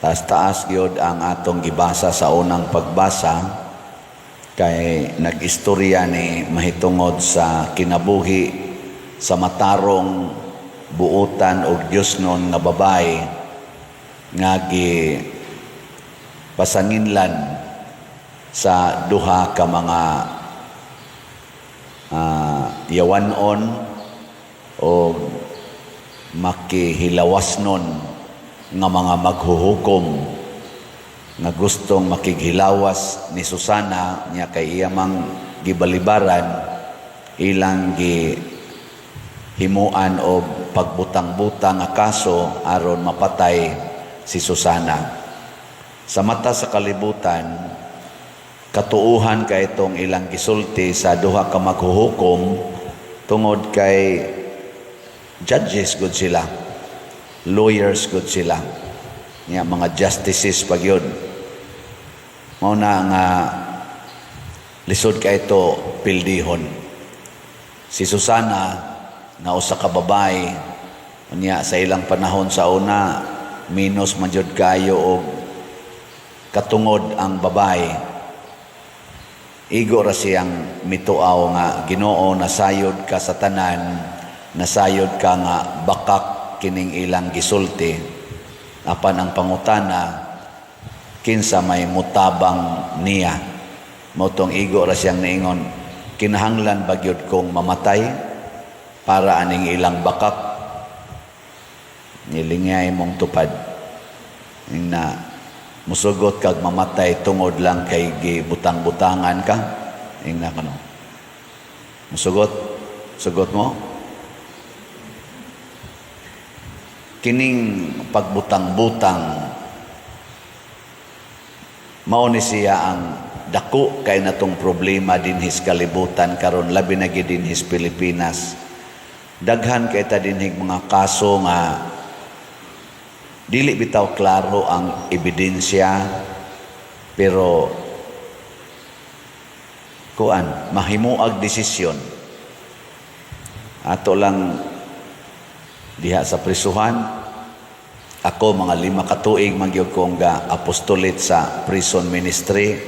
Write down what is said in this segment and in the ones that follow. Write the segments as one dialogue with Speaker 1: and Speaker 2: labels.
Speaker 1: Taas-taas gyud ang atong gibasa sa unang pagbasa kay nag-istorya ni mahitungod sa kinabuhi sa matarong, buutan og Diosnon nga babae nga gi pasanginlan sa duha ka mga yawanon o makihilawasnon nga mga maghuhukom nga gustong makighilawas ni Susana niya kay iya mang gibalibaran, ilang gi himuan og pagbutang-butang nga kaso aron mapatay si Susana. Sa mata sa kalibutan, katuuhan kay itong ilang gisulti sa duha ka maghuhukom tungod kay judges gud sila, lawyers gud sila nya, mga justices pa gyud. Mao na nga lisod kay ito pildihon si Susana nga usa ka babae. Unya sa ilang panahon sa una, minus man jud kayo og katungod ang babae. Igo ra siyang mituaw nga, "Ginoo, nasayod ka sa tanan, nasayod ka nga bakak kining ilang gisulti." Apan ang pangutana, kinsa may mutabang niya? Mao tong igo ra siyang niingon, "Kinahanglan ba gyud kong mamatay para aning ilang bakak?" Nilingay mong tupad na musugot kag mamatay tungod lang kay gibutang-butangan ka. Ingna kano musugot, sugot mo kining pagbutang-butang. Mao ni siya ang dako kay natong problema dinhis kalibutan karon, labi na gid dinhis Pilipinas. Daghan kay ta dinhig mga kaso nga dili bitaw klaro ang ebidensya, pero kuan mahimuag desisyon. Ato lang diha sa prisuhan, ako mga 5 ka tuig man gyud kong ga apostolate sa prison ministry,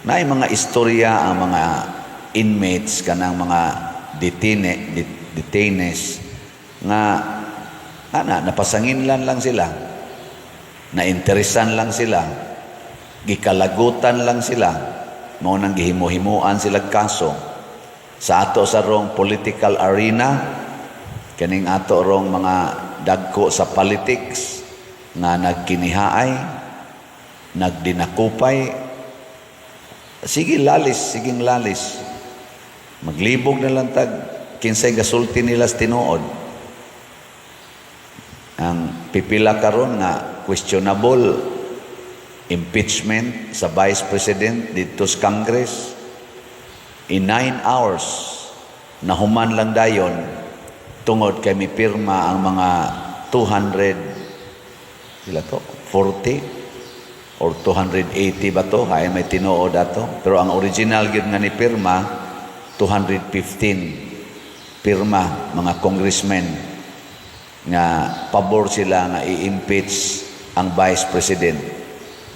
Speaker 1: naay mga istorya ang mga inmates, kanang mga detainees nga ana napasanginlan lang sila, nainteresan lang sila, gikalagutan lang sila, mao nang gihimo-himuan sila kaso. Sa ato sa rong political arena, kaning ato rong mga dagko sa politics nga nagkinihaay, nagdinakupay, sige lalis, siging lalis, maglibog na lang tag kinsay gasulti nila sa tinuod. Ang pipila karon nga questionable impeachment sa Vice President dito sa Congress, in 9 hours nahuman lang dayon tungod kay mipirma ang mga 200, sila to, 40 or 280 ba to? Hay, may tinuod ato, pero ang original gyud nga ni pirma, 215 pirma, mga congressmen nga pabor sila nga i-impeach ang Vice President.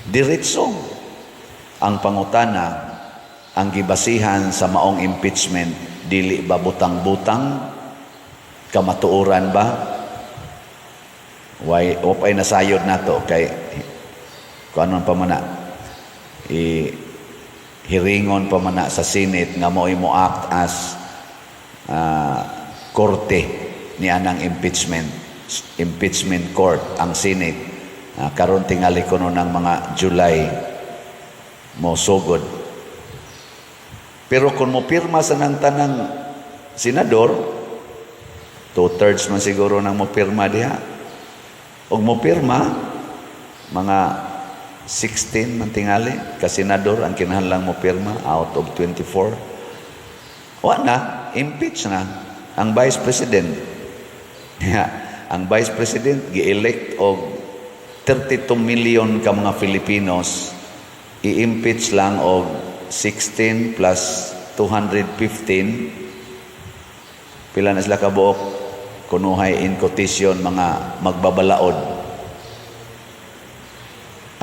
Speaker 1: Diretso ang pangutana, ang gibasihan sa maong impeachment, dili ba butang-butang? Kamatuoran ba? Why ay nasayod nato kay kuan pa man na, i hiringon pa man na sa Senate nga mo'y mo act as korte ni anang impeachment, impeachment court ang Senate. Karon tingali kuno ng mga July mo sugod. Pero kung mo pirma sa nang tanang senador, two-thirds man siguro nang mo pirma diha, ug mo pirma mga 16 man tingali ka senador ang kinahanglang mo pirma out of 24, wa na, impeach na ang Vice President. Yeah. Ang Vice President gi-elect og 32 million ka mga Filipinos, i-impeach lang og 16 plus 215, pila na sila kabuok kunuhay, in quotation, mga magbabalaod?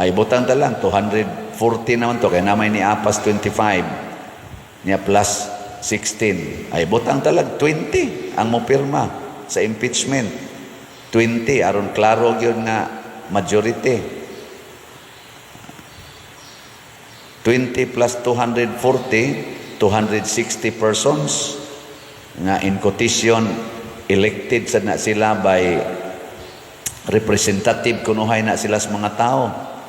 Speaker 1: Ay, butang ta lang 240 naman to kay namay ni apas 25 niya plus 16. Ay, butang talag 20 ang mopirma sa impeachment. 20 aron klaro gyud nga majority. 20 plus 240, 260 persons nga in quotation elected sa na sila by representative kunuhay na sila sa mga tao.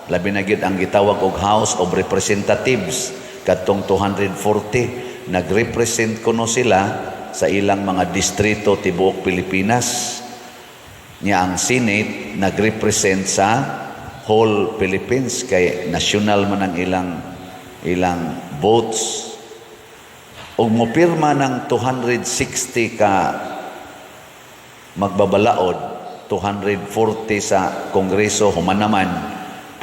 Speaker 1: Labi na gyud ang gitawag og House of Representatives. Kadtong 240, nagrepresent kuno sila sa ilang mga distrito tibuok Pilipinas. Nya ang Senate nagrepresent sa whole Philippines kay national man ang ilang votes. Ug mopirma ng 260 ka magbabalaod, 240 sa Kongreso, human naman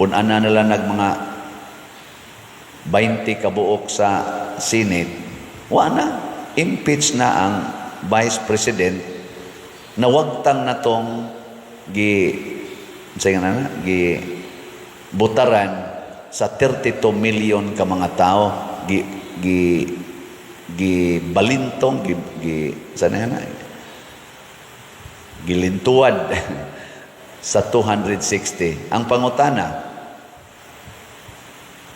Speaker 1: pun-ana nila nag mga 20 kabuok sa Senate, wa na, impeach na ang Vice President. Nawagtang na tong gi sa nga na gi butaran sa 32 million ka mga tao, gi gi gi balintong, gi, gi sa na gilintuad sa 260. Ang pangutana,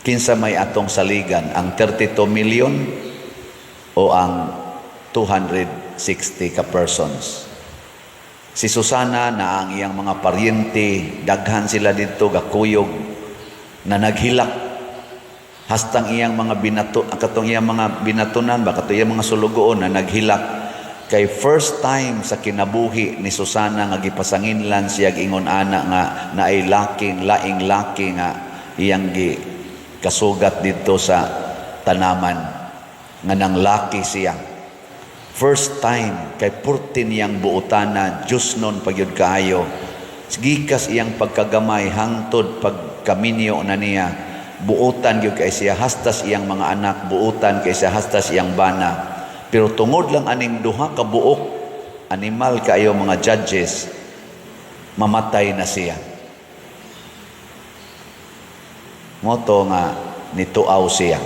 Speaker 1: kinsa may atong saligan, ang 32 million o ang 260 ka persons? Si Susana na ang iyang mga paryente, daghan sila dito gakuyog na naghilak hastang iyang mga binato, katong iyang mga binatunan ba, katong iyang mga sulugoon na naghilak kay first time sa kinabuhi ni Susana nga gipasanginlan siya ingon ana nga naay laking laing laki nga iyang gi kasugat dito sa tanaman nga nang laki siya. First time kay purti niyang buotana, Diyos nun pagyud kaayo. Gikas iyang pagkagamay hangtod pagkaminyo na niya, buotan gyud kay siya hastas iyang mga anak, buotan kay siya hastas iyang bana. Pero tungod lang aning duha ka buok animal kaayo mga judges, mamatay na siya. Moto nga nituaw siya.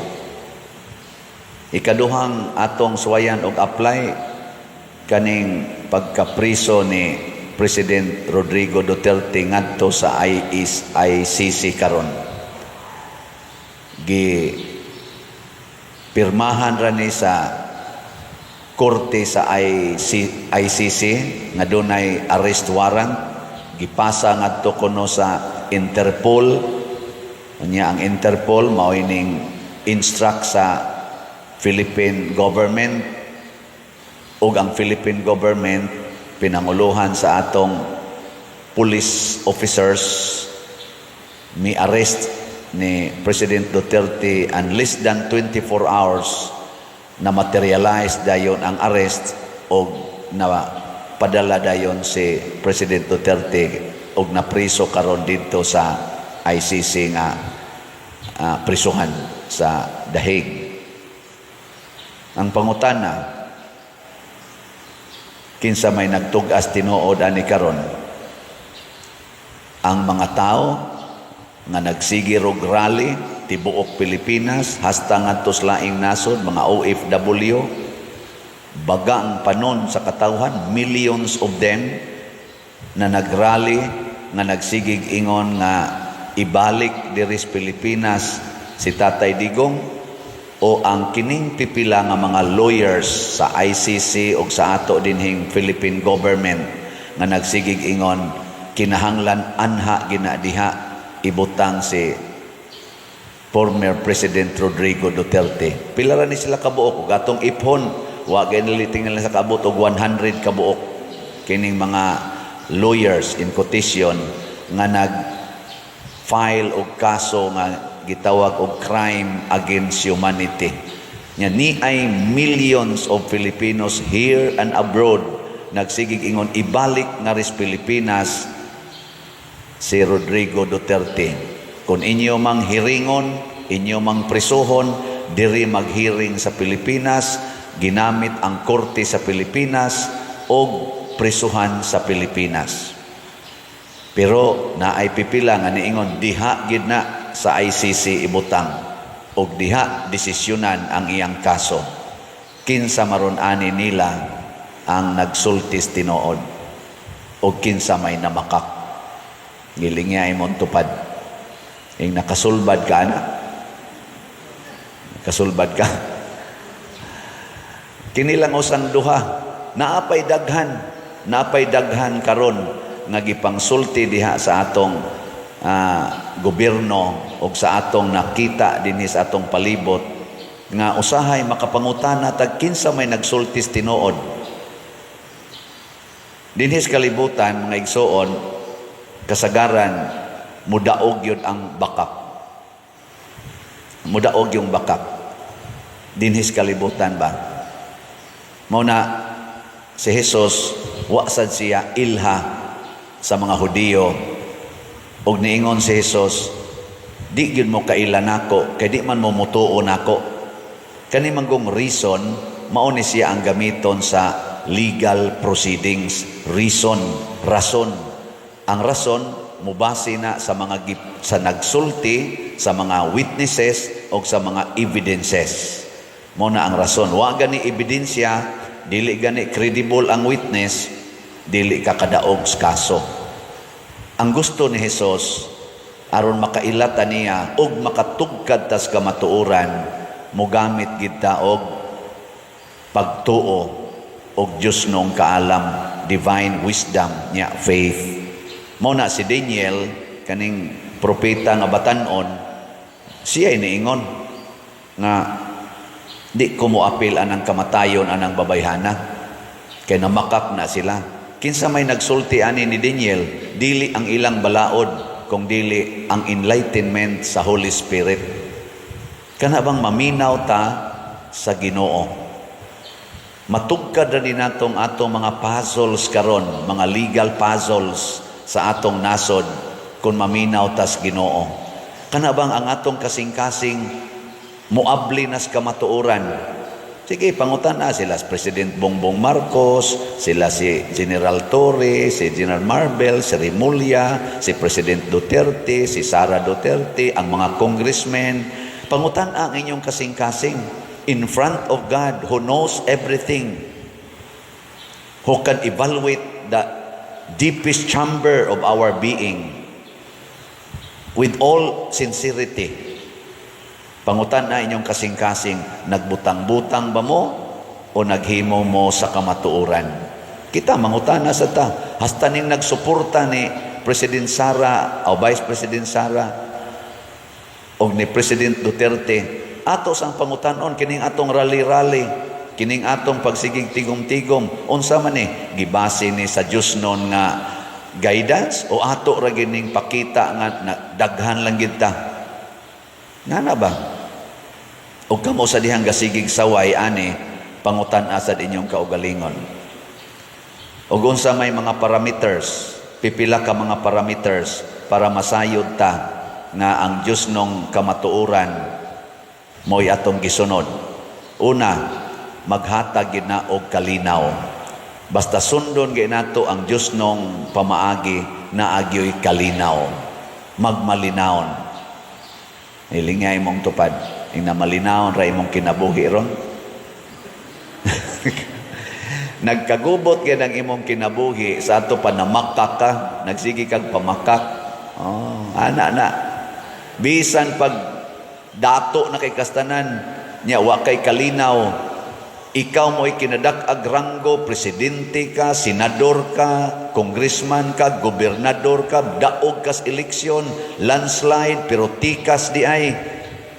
Speaker 1: Ikaduhang atong suwayan og apply kaning pagkapriso ni President Rodrigo Duterte ngadto sa ICC karon. Gi pirmahan ra ni sa korte sa ICC nga dunay arrest warrant, gipasa ngadto kuno sa Interpol. Unya ang Interpol mao ning instruct sa Philippine government, ug ang Philippine government pinanguluhan sa atong police officers mi arrest ni President Duterte, and less than 24 hours na materialize dayon ang arrest og na padala dayon si President Duterte og napriso karon didto sa ICC nga prisuhan sa The Hague. Ang pangutana, kinsa may nagtug-as tinuod ani karon? Ang mga tao nga nagsige og rally tibuok Pilipinas hasta ngadto sa laing nasod, mga OFW, baga ang panon sa katawhan, millions of them na nagrally nga nagsigig ingon nga ibalik diri sa Pilipinas si Tatay Digong, o ang kining pipila nga mga lawyers sa ICC o sa ato dinhing Philippine government nga nagsigig ingon kinahanglan anha gina diha ibutang si former President Rodrigo Duterte? Pila ra ni sila kabuok? Ug atong iphon, wa gani tingnan sa kaabot og 100 kabuok kining mga lawyers in quotation nga nag file og kaso nga gitawag og crime against humanity. Nya ni ay millions of Filipinos here and abroad nagsigig ingon ibalik nga ris Pilipinas si Rodrigo Duterte. Kung inyo mang hiringon, inyo mang prisuhon, diri maghiring sa Pilipinas, ginamit ang korte sa Pilipinas o prisuhan sa Pilipinas. Pero naay pipila nga niingon diha gid na sa ICC ibutang og diha desisyonan ang iyang kaso. Kinsa maron ani nila ang nagsultis tinuod og kinsa may namakak? Gilingya imong tupad. Ing nakasulbad ka na. Nakasulbad ka. Kini lang usang duha. Naapay daghan karon nga gipangsulti diha sa atong gobyerno o sa atong nakita dinhi sa atong palibot nga usahay makapangutana tag kinsa may nagsultis tinuod. Dinhi sa kalibutan, mga igsoon, kasagaran mudaog yun ang bakak. Mudaog yung bakak. Dinhi sa kalibutan ba? Mao na si Jesus, wa sad siya ilha sa mga Hudiyo og niingon si Jesus, "Di gyud mo kaila nako kay di man mo mutuo nako." Kani manggong reason, mao ni siya ang gamiton sa legal proceedings. Reason, rason. Ang rason mubase na sa nagsulti, sa mga witnesses o sa mga evidences. Mo na ang rason. Wa gani ebidensya, dili gani credible ang witness, dili ka kadaog sa kaso. Ang gusto ni Jesus, aron makailata niya ug makatugkad tas kamatuoran, mogamit gid ta og pagtuo og Dios nong kaalam, divine wisdom nya faith. Mo na si Daniel, kaning propeta nga batan-on, siya niingon nga di ko moapil anang kamatayon anang babayhana kay namakak na sila. Kinsa may nagsulti ani ni Daniel? Dili ang ilang balaod kung dili ang enlightenment sa Holy Spirit. Kana bang maminaw ta sa Ginoo, matugkad ra din natong atong mga puzzles karon, mga legal puzzles sa atong nasod, kung maminaw tas Ginoo. Kana bang ang atong kasing-kasing muabli nas kamatuoran? Sige, pangutan-a sila si President Bongbong Marcos, sila si General Torre, si General Marvel, si Remulla, si President Duterte, si Sara Duterte, ang mga congressmen. Pangutan ang inyong kasing-kasing in front of God who knows everything, who can evaluate the deepest chamber of our being with all sincerity. Pangutan na inyong kasing-kasing, nagbutang-butang ba mo o naghimo mo sa kamatuoran? Kita, mangutana sa ta. Hasta ning nagsuporta ni President Sara o Vice President Sara o ni President Duterte, ato sang pangutanon kining atong rally-rally, kining atong pagsigig tigom-tigom, unsa man ni, gibase ni sa Dios non nga guidance o ato ra gining pakita nga na, daghan lang gid ta? Ngana ba? O kamo sa dihang gasigig saway ani, pangutan asad inyong kaugalingon. Og unsa may mga parameters, pipila ka mga parameters para masayod ta nga ang Dios nong kamatuoran mo'y atong gisunod. Una, maghatag gid na og kalinaw. Basta sundon gid nato ang Dios nong pamaagi, naagyoy kalinaw. Magmalinawon. Hilingay mong tupad. Ing namalinawon ra imong kinabuhi ron. Nagkagubot gyud ang imong kinabuhi sa ato pa namakak ka, nagsige kag pamakak. Oh, ana na. Bisan pag dato na kay kastanan nya wa kay kalinaw, ikaw mo'y kinadak-ag ranggo, presidente ka, senador ka, congressman ka, gobernador ka, daog kas eleksyon, landslide, pero tikas di ay,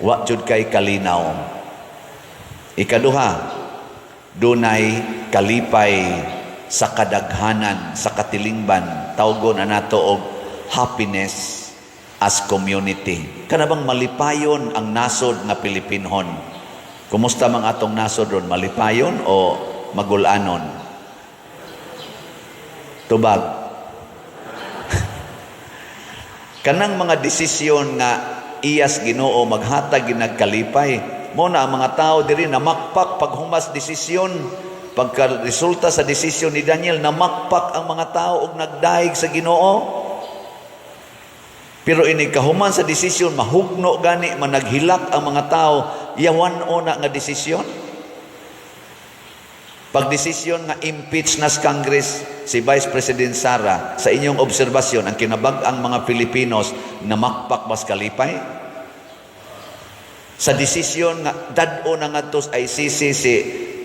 Speaker 1: wa jud kay kalinaw. Ikaduha, dunay kalipay sa kadaghanan, sa katilingban, tawgon na nato og happiness as community. Kana bang malipayon ang nasod nga Pilipinhon? Kumusta mang atong nasod ron? Malipayon o magulanon? Tubag. Kanang mga desisyon nga iyas Ginoo maghatag ginagkalipay. Mo na ang mga tao diri namakpak paghumas desisyon. Pagka resulta sa desisyon ni Daniel, namakpak ang mga tao og nagdayeg sa Ginoo. Pero ini kahuman sa desisyon, mahugno gani, managhilak ang mga tao, yawan-on na nga desisyon. Pag desisyon nga impeach na sa Congress si Vice President Sara, sa inyong obserbasyon, ang kinabag-ang mga Pilipinos namakpak bas kalipay? Sa desisyon nga dad-o na ngadto sa ICC si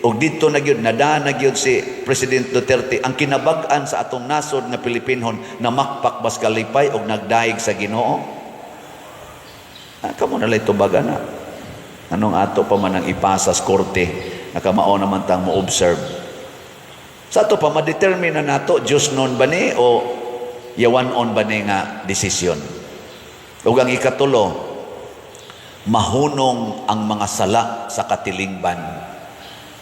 Speaker 1: og dito na gyud nada na gyud si President Duterte, ang kinabag-an sa atong nasod nga Pilipinhon namakpak bas kalipay og nagdayeg sa Ginoo? Ah, kamo na lay tubag ana. Anong ato pa man ang ipasa sa korte, nakamao naman tang mo observe. Sa ato pa ma-determine na nato Diyosnon ba ni o yawan-on ba ni nga desisyon. Ug ang ikatulo, mahunong ang mga sala sa katilingban.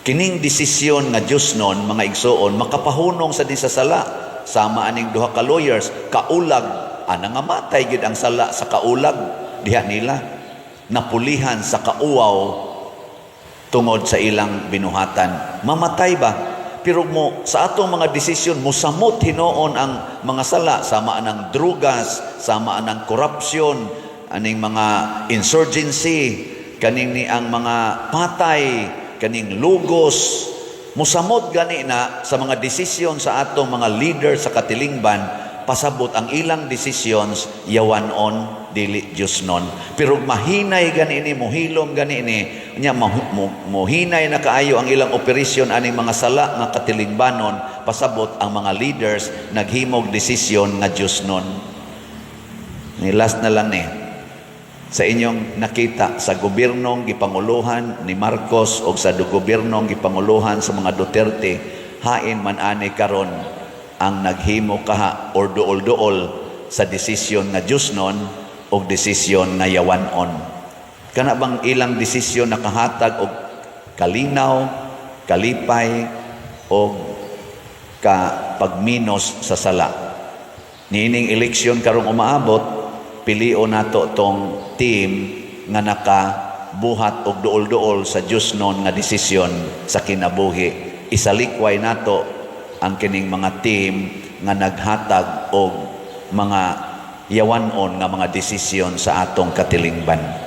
Speaker 1: Kining desisyon nga Diyosnon, mga igsoon, makapahunong sa di sa sala. Sama aning duha ka lawyers, kaulag, ana nga matay gid ang sala sa kaulag diha nila. Napulihan sa kauwaw tungod sa ilang binuhatan. Mamatay ba? Pero mo sa atong mga desisyon, musamot hinuon ang mga sala, sama anang drugas, sama anang korupsyon, aning mga insurgency, kaning ni ang mga patay, kaning lugos. Musamot gani na sa mga desisyon sa atong mga leader sa katilingban, pasabot ang ilang decisions yawan-on, dili Diyosnon. Pero mahinay gani ni, muhilom gani ni nya, muhinay na kaayo ang ilang operasyon aning mga sala nga katilingbanon, pasabot ang mga leaders naghimog desisyon nga Diyosnon. Ni last na lang ni, sa inyong nakita sa gobyernong gipanguluhan ni Marcos o sa gobyernong gipanguluhan sa mga Duterte, hain man ani karon ang naghimo kaha or duol-duol sa desisyon nga Diyosnon o desisyon nga yawan-on? Kana bang ilang desisyon nakahatag og kalinaw, kalipay o ka pagminos sa sala? Niining eleksyon karong umaabot, pilio nato tong team nga nakabuhat og duol-duol sa Diyosnon nga desisyon sa kinabuhi. Isalikway nato ang kining mga team nga naghatag og mga yawan-on nga mga desisyon sa atong katilingban.